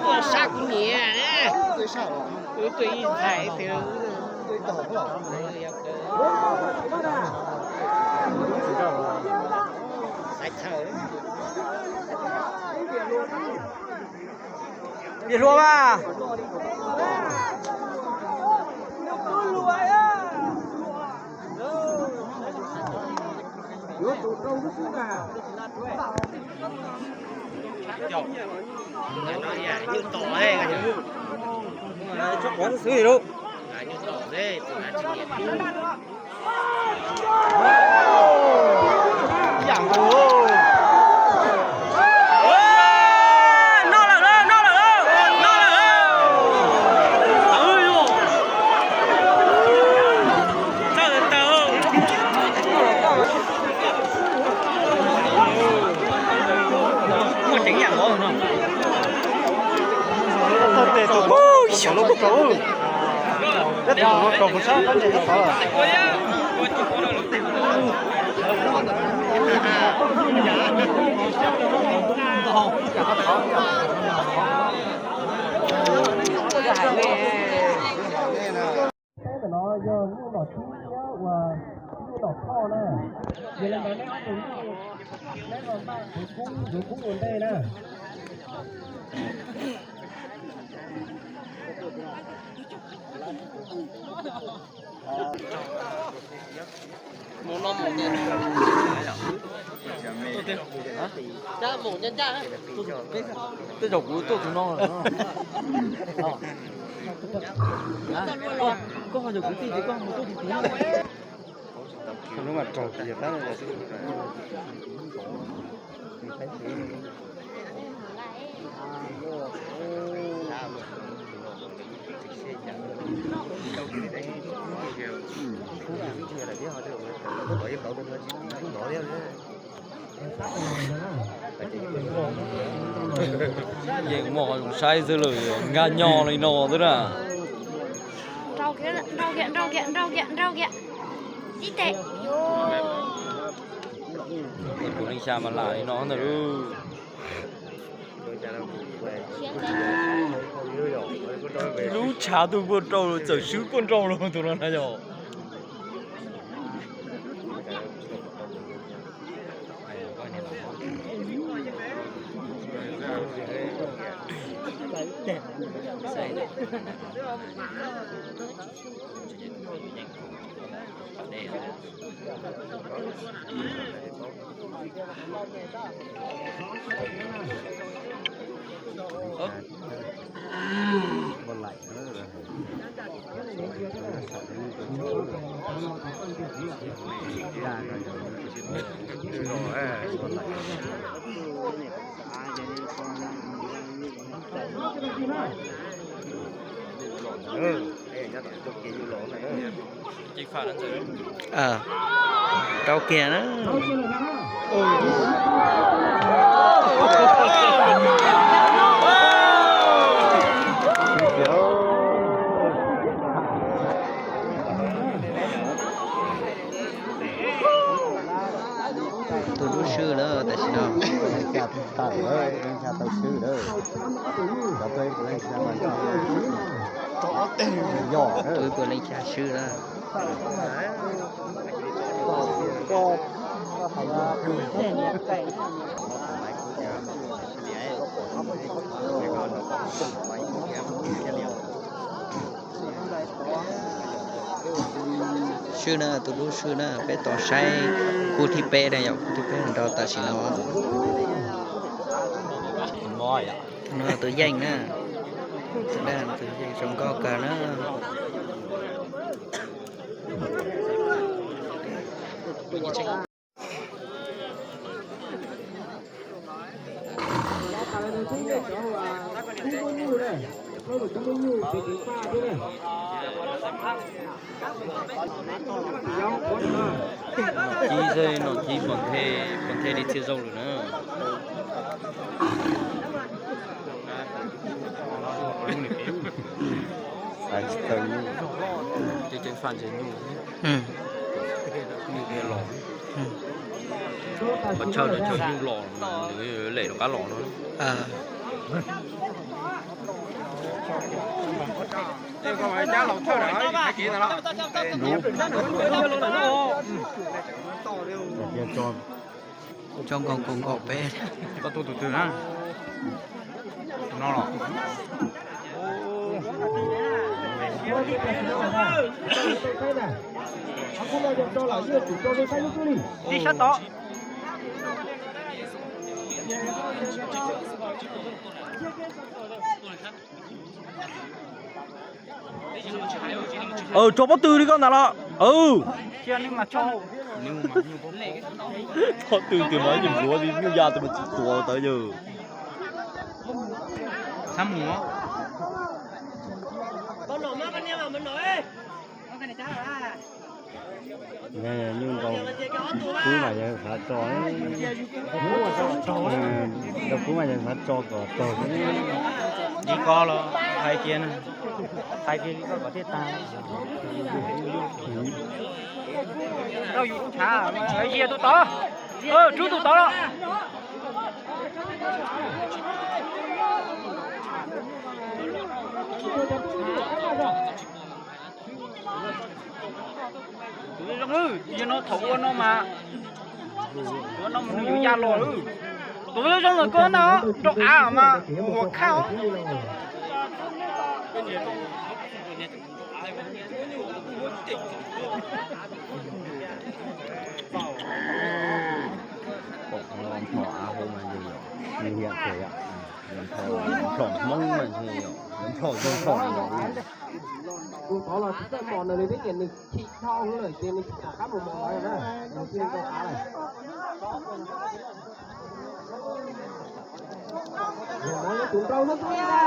Tuaj sab kuv niam, wb tuaj ib ntxhais twg. Xaiv chaw. Yog hluas mas. Nyuj tom xwb li lub. Noj lawm lauj, noj lawm lauj, noj lawm lauj. Txawj tawv. Muaj ceev yam nkaus no. Xyov lub kub kaus. Tab tom ua rau kuv sab qab ntse tod. Peb ntawm no yog nyuj nom tsib thiab uas nyuj nom thoj na. Yog li ntawd neb ob tug nyuj, neb los npaj kuv kub, kuv kub ua ntej na. Tej zaum kuv tuaj tus no. Koj ho yog kwv tij ces koj mus tuaj tus tid. Lub mas raug tias tab. Yeej muaj qhov zoo saib xwb lawm, nkag nyo li no xwb na. Nrau kiag, nrau kiag, nrau kiag, nrau kiag, nrau kiag. Ib teg. Puav leej xya mas lam li no ntag lauj. Lub tshav twg puaj nrau los txawm swb puaj nrau los tus no na yog. Rau kiag na. Tus lub swb na tam sim no. Tawm lawm, leej tsa tau swb lawm. Cov tuaj ib leej tsa mas yog ib puas leej tsa swb na. Swb na, tus lub swb na, peb tos saib khub thib peb na yom, khub thib peb nrau tam sim no. No tus yeej na, tus yeej zoo nkauj kawg na. Cib xwb, no cib pov nthe, pov nthe li txhia zaus lawm na. Ceev ceev faj ntshe nyuj. Nyuj los. Pov chaw no chaw nyuj los, nws lem rov qab los no. Tso nkaus kaum nkaus peb. Koj tus tus twg na? Tus no los? Tib sab tod. Tso pob tw li koj ntawd los. Pob tw tias mas nyuj npluav li nyuj ya tus mas tsis tuav tawv yawg. Nyuj nrau kub mas yog xav tso, nrau kub mas yog xav tso kom tag. Li ko los hais tias, hais tias li ko kom thiaj tag. Rau yus tshav, yog tus tod, rub tus tod los. Tus zoo, yog no thaum ua no mas, ua no mas nws yuav ya los. Tus zoo lawm koj na, rau av mas ua khaj os. Nplho av hauv mas yog, nplho Hmoob mas nplho, nplho zoo nplho. Tus tod los tsis txawj mos nws li, nws chim dhau lawm ces nws tsis kam qab mus mos lawm na, nws thiaj li tau av lawm. Tus nrau no tub na.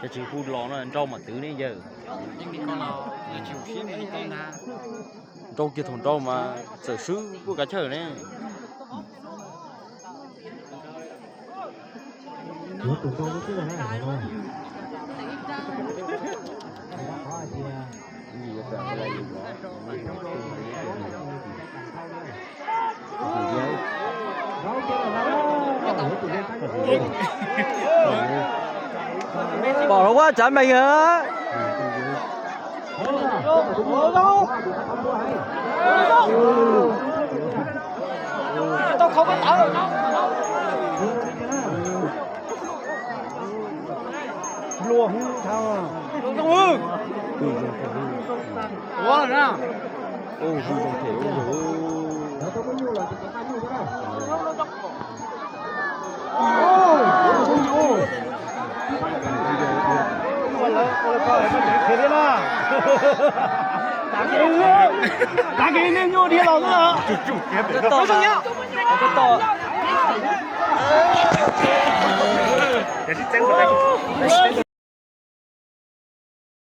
Cov tsis hu los no nrau mam twv ne yawg. Nrau kiag thaum nrau mas txawm swb kuj kav chawj ne. Pom lawm, tsav mees. Luag hwv thaum ua na. Tav kev nej nyuaj dhia los xwb.